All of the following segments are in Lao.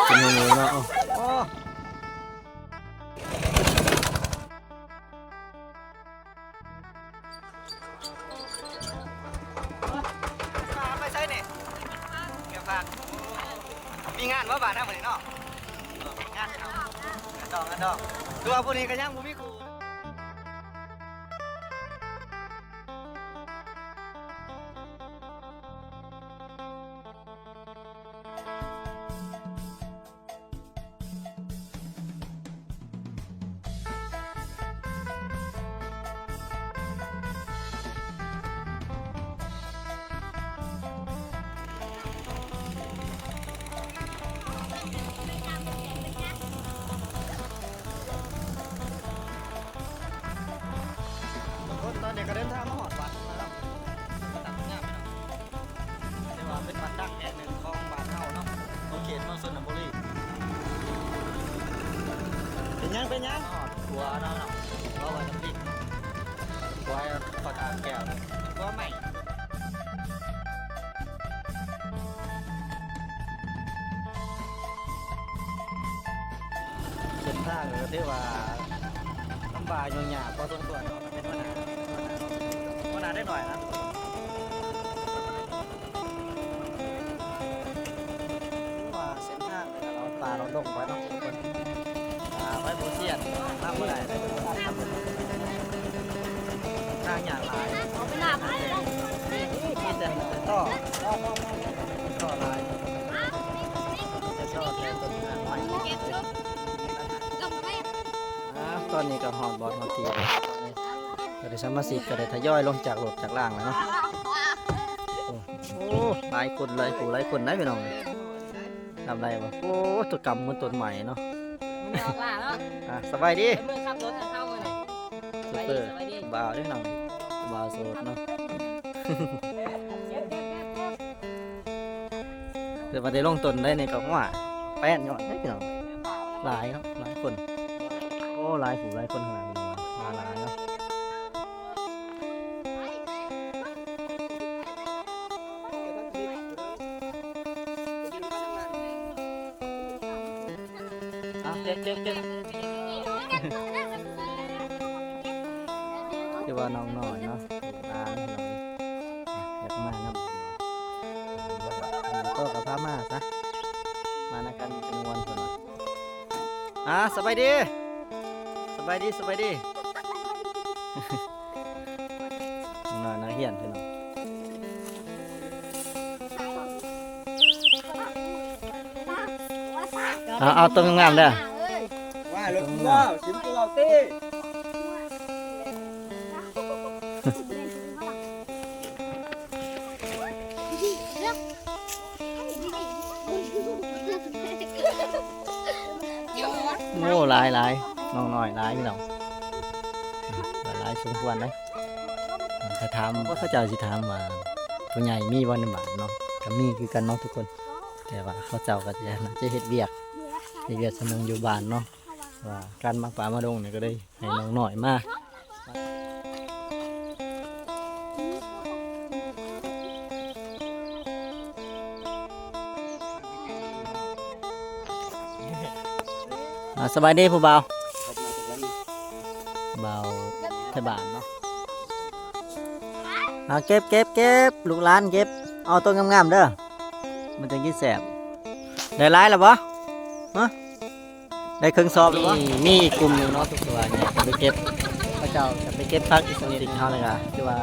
ເປັນຫຍັງເນາະ? ໄປໃສນີ້? ເກັບຜັກ. ມີງານບໍ່ບ້ານເຮົາມື້ນີ້ເນາະ? ງານເນາະ ງານດອງ ງານດອງ. ຄືວ່າຜູ້ນີ້ກໍຍັງບໍ່ມີຄູ່. ທຸກຄົນ ຕອນນີ້ກໍເດີນທາງມາຮອດວັດແລ້ວເນາະ. ວັດງາມເນາະ ຖືວ່າເປັນວັດດັງແຫ່ງໜຶ່ງຂອງບ້ານເຮົາເນາະ ຂອງເຂດເມືອງຊົນນະບູລີ. ເປັນຫຍັງ ເປັນຫຍັງ? ຮອດຂົວເນາະ ຂົວໄວ້ນ້ຳລິກ ຂົວພະທາດແກ້ວ ຂົວໃໝ່. ເສັ້ນທາງກໍຖືວ່າລຳບາກຫຍຸ້ງຍາກພໍສົມຄວນເນາະ ເປັນຫົວໜ້າ ຫົວໜ້າເດັກນ້ອຍນະ. ຖືວ່າເສັ້ນທາງ ເຮົາປ່າເຮົາດົງໄປເນາະທຸກຄົນ. ອ່າ ໄປບໍ່ຊຽນ ທາງບໍ່ໄດ້ເລີຍທຸກຄົນ ທາງຍາກຫຼາຍ ເອົາໄປລາບ ມີແຕ່ ມີແຕ່ທໍ່ ມີແຕ່ທໍ່ຫຼາຍ ມີແຕ່ຕໍແຕ່ຕົ້ນໄມ້. ອ່າ ຕອນນີ້ກໍຮອດບ່ອນຮອດທີ່ແລ້ວ ກໍໄດ້ ສະມາຊິກກໍໄດ້ທະຍອຍລົງຈາກລົດຈາກລາງແລ້ວເນາະ. ໂອ້ ໂອ້ ຫຼາຍຄົນ ຫຼາຍຜູ້ຫຼາຍຄົນໄດ໋ພີ່ນ້ອງ. ນຳໄດ້ບໍ່? ໂອ້ ຕົວກຳໝົດຕົ້ນໄມ້ເນາະ ມັນອອກລ່າເນາະ. ອ່າ ສະບາຍດີ ເປັນມື້ຂັບລົດໃຫ້ເຮົາມື້ນີ້. ໂຊເຟີ ສະບາຍດີ ສະບາຍດີ ບ່າວເດ້ນ້ອງ ບ່າວໂສດເນາະ. ແຕ່ວ່າໄດ້ລົງຕົ້ນໄດ້ນີ້ກໍ ໂອ້ຍ ແປ້ນຍ້ອນເດ້ພີ່ນ້ອງ ຫຼາຍເນາະ ຫຼາຍຄົນ. ໂອ້ ຫຼາຍຜູ້ຫຼາຍຄົນຂະໜາດນີ້ ມາຫຼາຍເນາະ. ເອົາ ເກັບ ເກັບ ເກັບ ຄືວ່ານ້ອງນ້ອຍເນາະ ຫຼານຢາກມານຳ ໂຕກໍພາມາຊະ ມານຳກັນຈຳນວນພຸ້ນ. ອ່າ ສະບາຍດີ ສະບາຍດີ ສະບາຍດີ. ນ້ອງໆ ນັກຮຽນພີ່ນ້ອງ ເອົາ ເອົາຕົວງາມໆເດີ. ວ່າລົດຕົວ ຊິມຕົວເຕ. ໂອ້ ຫຼາຍໆ ນ້ອງນ້ອຍຫຼາຍພີ່ນ້ອງ ຫຼາຍສົມຄວນເດ້. ຖ້າຖາມ ເຂົາເຈົ້າຊິຖາມວ່າ ຜູ້ໃຫຍ່ມີບໍ່ໃນບ້ານເນາະ ກໍມີຄືກັນເນາະທຸກຄົນ ແຕ່ວ່າເຂົາເຈົ້າກໍຈະ ຈະເຮັດວຽກ ເຮັດວຽກສ່ວນໜຶ່ງຢູ່ບ້ານເນາະ ວ່າການມາປ່າມາດົງນີ້ກໍເລີຍ ໃຫ້ນ້ອງນ້ອຍມາ. ອ່າ ສະບາຍດີຜູ້ບ່າວ ບ່າວໄທບ້ານເນາະ. ອ່າ ເກັບ ເກັບ ເກັບ ລູກຫຼານເກັບ ເອົາໂຕງາມໆເດີ ມັນຈັ່ງຊິແຊບ. ໄດ້ຫຼາຍແລ້ວບໍ່? ຮະ? ໄດ້ເຄິ່ງສອບແລ້ວບໍ່? ມີ ມີອີກກຸ່ມໜຶ່ງເນາະ ທຸກຄົນ ເພິ່ນໄປເກັບ ເຂົາເຈົ້າຈະໄປເກັບຜັກອີ່ສັງສິ່ງເຮົານີ້ກະ ຖືວ່າ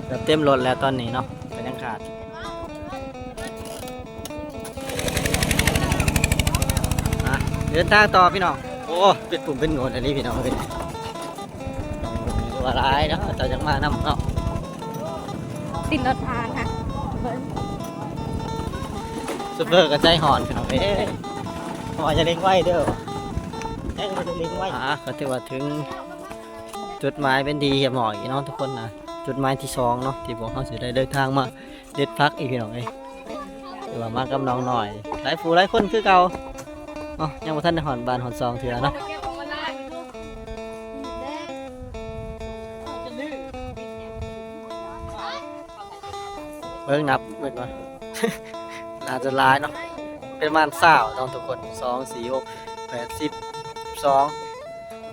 ແບບເຕັມລົດແລ້ວຕອນນີ້ເນາະ ກໍຍັງຂາດ. ອ່ະ ເດີນທາງຕໍ່ພີ່ນ້ອງ. ໂອ້ ເປັນກຸ່ມເປັນໂຫນອີ່ຫຼີພີ່ນ້ອງເອີຍ. ວ່າຫຼາຍເນາະ ເຈົ້າຢາກມານຳເນາະ ຕິດລົດຜ່ານນະ ເບິ່ງ ໂຊເຟີກໍໃຈຮ້ອນພີ່ນ້ອງເອີຍ ວ່າຢ່າເລັ່ງໄວເດີ ແຈ້ງວ່າຢ່າເລັ່ງໄວ. ອ່າ ກໍຖືວ່າເຖິງຈຸດໝາຍເປັນທີ່ຮຽບຮ້ອຍເນາະທຸກຄົນນະ ຈຸດໝາຍທີສອງເນາະ ທີ່ພວກເຮົາຊິໄດ້ເດີນທາງມາ ເດັດຜັກອີກພີ່ນ້ອງເອີຍ ຖືວ່າມາກັບນ້ອງນ້ອຍ ຫຼາຍຜູ້ຫຼາຍຄົນຄືເກົ່າເນາະ ຍັງບໍ່ທັນໄດ້ຮອດບ້ານຮອດຊ່ອງເທື່ອເນາະ. ເບິ່ງນັບເບິ່ງວ່າ ໜ້າຈະຫຼາຍເນາະ ປະມານຊາວເນາະທຸກຄົນ ສອງ ສີ່ ຫົກ ແປດ ສິບ ສິບສອງ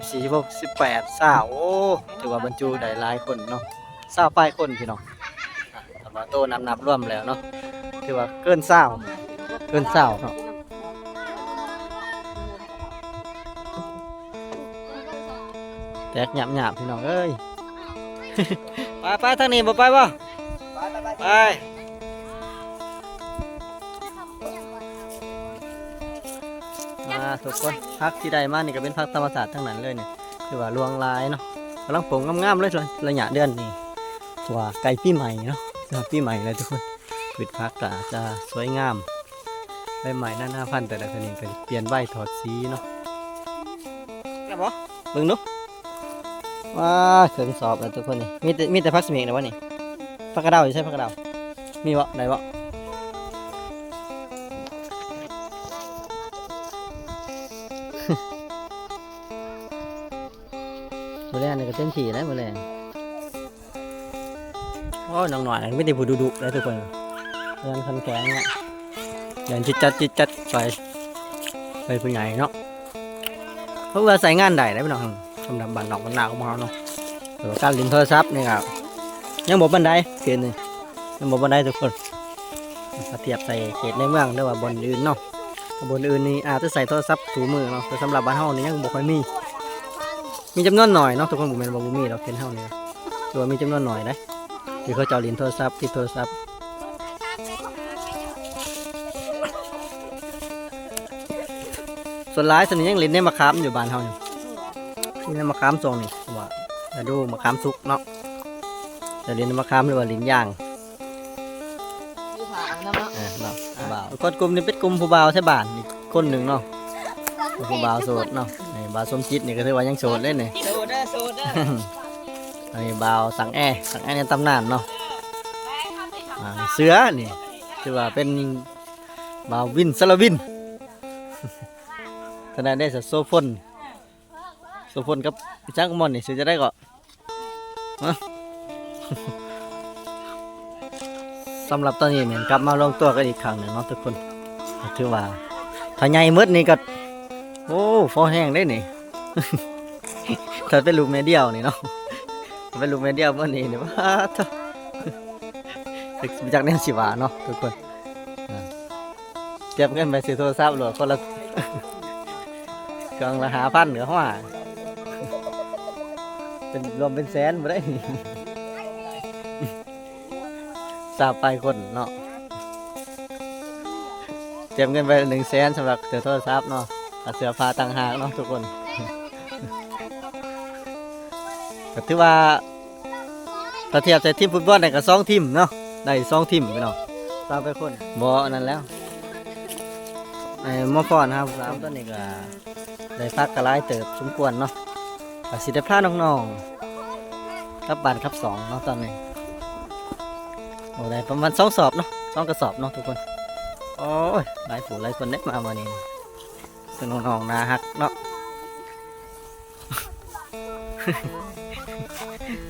ສິບສີ່ ສິບຫົກ ສິບແປດ ຊາວ ໂອ້ ຖືວ່າບັນຈຸໄດ້ຫຼາຍຄົນເນາະ ຊາວປາຍຄົນພີ່ນ້ອງ ຖ້າວ່າໂຕນັບໆລວມແລ້ວເນາະ ຖືວ່າເກີນຊາວ ເກີນຊາວເນາະ. ແຕກຫຍາບໆ ພີ່ນ້ອງເອີຍ ໄປໆ ທາງນີ້ບໍ່ໄປບໍ່ ໄປ ມາທຸກຄົນ ຜັກທີ່ໄດ້ມານີ້ກໍເປັນຜັກທຳມະຊາດທັງນັ້ນເລີຍນີ້ ຖືວ່າຫຼວງຫຼາຍເນາະ ກຳລັງປົງງາມໆເລີຍ ໄລຍະເດືອນນີ້ ເພາະວ່າໃກ້ປີໃໝ່ເນາະ ຮອດປີໃໝ່ແລ້ວທຸກຄົນ ພືດຜັກກໍຈະສວຍງາມ ໃບໄມ້ນານາພັນ ແຕ່ລະຊະນິດກໍປ່ຽນໃບຖອດສີເນາະ ແລ້ວບໍ່ ເບິ່ງດູ ວ້າ ເຄິ່ງສອບແລ້ວທຸກຄົນນີ້ ມີແຕ່ ມີແຕ່ຜັກສະເໝກແລ້ວວະນີ້ ຜັກກະເດົາຢູ່ໃສ ຜັກກະເດົາ ມີບໍ່ ໄດ້ບໍ່ ມື້ແລງນີ້ກໍເຕັມທີ່ແລ້ວມື້ແລງ. ໂອ້ ນ້ອງນ້ອຍມີແຕ່ຜູ້ດຸໆເດ້ທຸກຄົນ ເຮືອນຄັນແຂງເນາະ ແລ່ນຈິດຈັດຈິດຈັດໄປ ໄປຜູ້ໃຫຍ່ເນາະ ເພາະວ່າໃຊ້ງານໄດ້ເດ້ພີ່ນ້ອງ ສຳລັບບ້ານນອກບ້ານນາຂອງເຮົາເນາະ ແຕ່ວ່າການຫຼິ້ນໂທລະສັບນີ້ກໍຍັງບໍ່ປານໃດ ເຂດນີ້ຍັງບໍ່ປານໃດທຸກຄົນ ຖ້າທຽບໃສ່ເຂດໃນເມືອງ ຫຼືວ່າບ່ອນອື່ນເນາະ ບ່ອນອື່ນນີ້ອາດຈະໃຊ້ໂທລະສັບຄູ່ມືເນາະ ແຕ່ສຳລັບບ້ານເຮົານີ້ຍັງບໍ່ຄ່ອຍມີ ມີຈຳນວນໜ້ອຍເນາະທຸກຄົນ ບໍ່ແມ່ນວ່າບໍ່ມີດອກ ເຂດເຮົານີ້ ແຕ່ວ່າມີຈຳນວນໜ້ອຍເດ້ ທີ່ເຂົາເຈົ້າຫຼິ້ນໂທລະສັບ ຕິດໂທລະສັບ ສ່ວນຫຼາຍສ່ວນນີ້ຍັງຫຼິ້ນໃນມະຂາມຢູ່ບ້ານເຮົານີ້ ຫຼິ້ນໃນມະຂາມຊ່ວງນີ້ ເພາະວ່າລະດູມະຂາມສຸກເນາະ ຈະຫຼິ້ນໃນມະຂາມ ຫຼືວ່າຫຼິ້ນຢາງ ຢູ່ຜາອາບນ້ຳເນາະ ເອີ ເນາະ ຜູ້ບ່າວ ຄົນກຸ່ມນີ້ເປັນກຸ່ມຜູ້ບ່າວໄທບ້ານອີກຄົນໜຶ່ງເນາະ ຜູ້ບ່າວໂສດເນາະ ນີ້ບ່າວສົມຈິດນີ້ກໍຖືວ່າຍັງໂສດເດ້ນີ້ ໂສດເດີ ໂສດເດີ ອັນນີ້ບ່າວສັງແອ ສັງແອໃນຕຳນານເນາະ ອ່າ ເສືອນີ້ຖືວ່າເປັນບ່າວວິນ ສາລະວິນ ທາງນັ້ນເດ້ ໂສພົນ ໂສພົນກັບອີ່ຫຍັງໝໍນີ້ ຊື່ຈັ່ງໃດເກາະ ຮະ ສຳລັບຕອນນີ້ແມ່ນກັບມາລວມຕົວກັນອີກຄັ້ງໜຶ່ງເນາະທຸກຄົນ ຖືວ່າຖ້າໃຫຍ່ໝົດນີ້ກໍ ໂອ້ ພໍແຮງເດ້ນີ້ ຖ້າເປັນລູກແມ່ດຽວນີ້ເນາະ ເປັນລູກແມ່ດຽວໝົດນີ້ ວ້າ ຈັກແນວຊິວ່າເນາະທຸກຄົນ ອ່າ ຕຽມເງິນໄປຊື້ໂທລະສັບໂລດ ຄົນລະເຄື່ອງລະຫ້າພັນ ກໍຮອດ ເປັນ ລວມເປັນແສນບໍ່ໄດ້ ຊາວປາຍຄົນເນາະ ຕຽມເງິນໄວ້ໜຶ່ງແສນ ສຳລັບຊື້ໂທລະສັບເນາະ ຄ່າເສື້ອຜ້າຕ່າງຫາກເນາະທຸກຄົນ ກໍຖືວ່າ ຖ້າທຽບໃສ່ທີມຟຸດບອລໄດ້ກໍສອງທີມເນາະ ໄດ້ສອງທີມພີ່ນ້ອງ ຊາວປາຍຄົນ ບໍ່ ອັນນັ້ນແລ້ວ ໄອ້ໝໍພອນຫາຜູ້ສາວ ຕອນນີ້ກໍໄດ້ພັກກໍຫຼາຍເຕີບສົມຄວນເນາະ ກໍຊິໄດ້ພານ້ອງໆກັບບ້ານກັບຊ່ອງເນາະຕອນນີ້ ໂອ້ ໄດ້ປະມານສອງສອບເນາະ ສອງກະສອບເນາະທຸກຄົນ ໂອ້ຍ ຫຼາຍຜູ້ຫຼາຍຄົນເດ້ມາມື້ນີ້ ຄືນ້ອງໆໜ້າຮັກເນາະ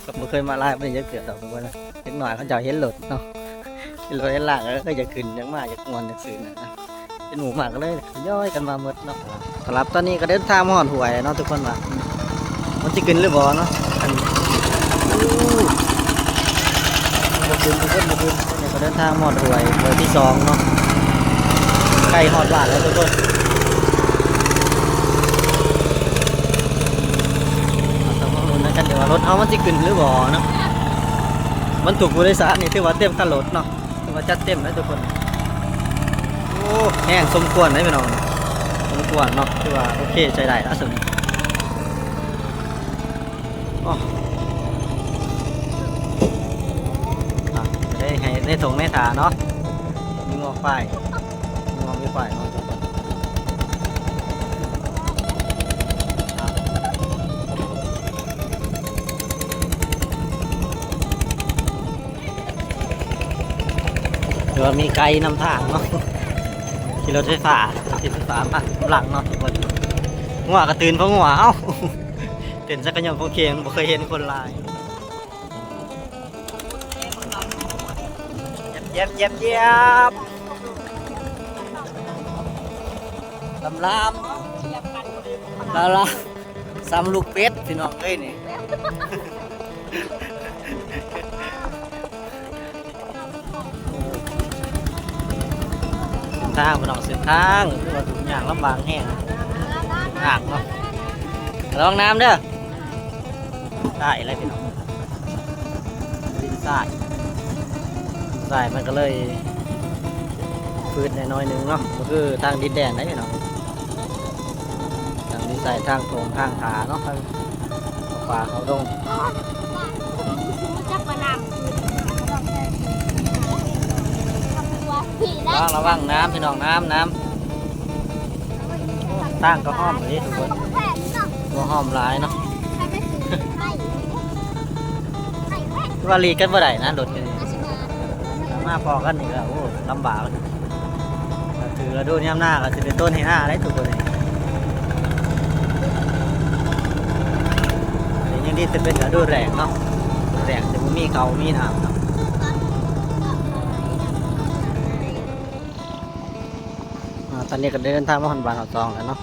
ກໍບໍ່ເຄີຍມາຫຼາຍປານນີ້ຈັກເທື່ອດອກທຸກຄົນ ເດັກນ້ອຍເຂົາເຈົ້າເຫັນລົດເນາະ ເຫັນລົດເຫັນລາງ ເອີ ຢາກຂຶ້ນ ຢາກມາ ຢາກມ່ວນ ຢາກຊື່ນນະ ເປັນໝູ່ມາກກໍເລີຍທະຍອຍກັນມາໝົດເນາະ ສຳລັບຕອນນີ້ກໍເດີນທາງມາຮອດຫ້ວຍແລ້ວເນາະທຸກຄົນວ່າ ມັນຊິຂຶ້ນຫຼືບໍ່ເນາະ ອັນ ບໍ່ຂຶ້ນທຸກຄົນ ບໍ່ຂຶ້ນ ນີ້ກໍເດີນທາງມາຮອດຫ້ວຍ ຫ້ວຍທີສອງເນາະ ໃກ້ຮອດບ້ານແລ້ວທຸກຄົນ ເຮົາຕ້ອງມາລຸ້ນນຳກັນເດີວ່າລົດເຮົາມັນຊິຂຶ້ນຫຼືບໍ່ເນາະ ບັນທຸກຜູ້ໂດຍສານນີ້ຖືວ່າເຕັມຄັນລົດເນາະ ຖືວ່າຈັດເຕັມເລີຍທຸກຄົນ ໂອ້ ແຮງສົມຄວນເດ້ພີ່ນ້ອງ ສົມຄວນເນາະ ຖືວ່າໂອເຄ ໃຊ້ໄດ້ລະສ່ຳນີ້ ໂອ້ ອ່ະ ໄດ້ໃຫ້ ໄດ້ຖົງໄດ້ຖາເນາະ ມີງົວຄວາຍ ມີງົວມີຄວາຍເນາະທຸກຄົນ ອ່ະ ຖືວ່າມີໄກນຳທາງເນາະ ຂີ່ລົດໄຟຟ້າ ລົດໄຟຟ້າມານຳຫຼັງເນາະທຸກຄົນ ງົວກໍຕື່ນເພາະງົວ ເອົ້າ ເຕັ້ນຈັກກະຍົນໂຄເຄນ ບໍ່ເຄີຍເຫັນຄົນຫຼາຍ ຢຽບ ຢຽບ ຢຽບ ຢຽບ. ລຳລາມ ລາວລາວ ສ່ຳລູກເປັດ ພີ່ນ້ອງເອີຍນີ້. ເສັ້ນທາງ ພີ່ນ້ອງ ເສັ້ນທາງ ຄືວ່າຫຍຸ້ງຍາກລຳບາກແຮງ ຍາກເນາະ. ລະວັງນ້ຳເດີ ໄດ້ແລ້ວ ພີ່ນ້ອງ. ດິນຊາຍ ຊາຍມັນກໍເລີຍຟືດແດ່ໜ້ອຍໜຶ່ງເນາະ ບໍ່ຄືທາງດິນແດນໃດພີ່ນ້ອງ. ທາງນີ້ໃສ່ທາງທົ່ງທາງຜາເນາະ ທາງປ່າເຂົາດົງ. ລະວັງ ລະວັງນ້ຳພີ່ນ້ອງ ນ້ຳ ນ້ຳ. ທາງກໍຫ້ອມເດ້ທຸກຄົນ ບໍ່ຫ້ອມຫຼາຍເນາະ. ວ່າຫຼີກກັນບໍ່ໄດ້ນະ ລົດນີ້ ມາພໍ້ກັນນີ້ກໍ ໂອ້ ລຳບາກ. ຖືລະດູຍາມນາກໍຊິໄດ້ຕົ້ນໃຫ້ນາໄດ້ທຸກຄົນເດ. ຍັງດີແຕ່ເປັນລະດູແລ້ງເນາະ ແລ້ງຊິບໍ່ມີເຂົ້າມີນ້ຳເນາະ. ອ່າ ຕອນນີ້ກໍໄດ້ເດີນທາງມາຮອດບ້ານເຮົາສອງແລ້ວເນາະ.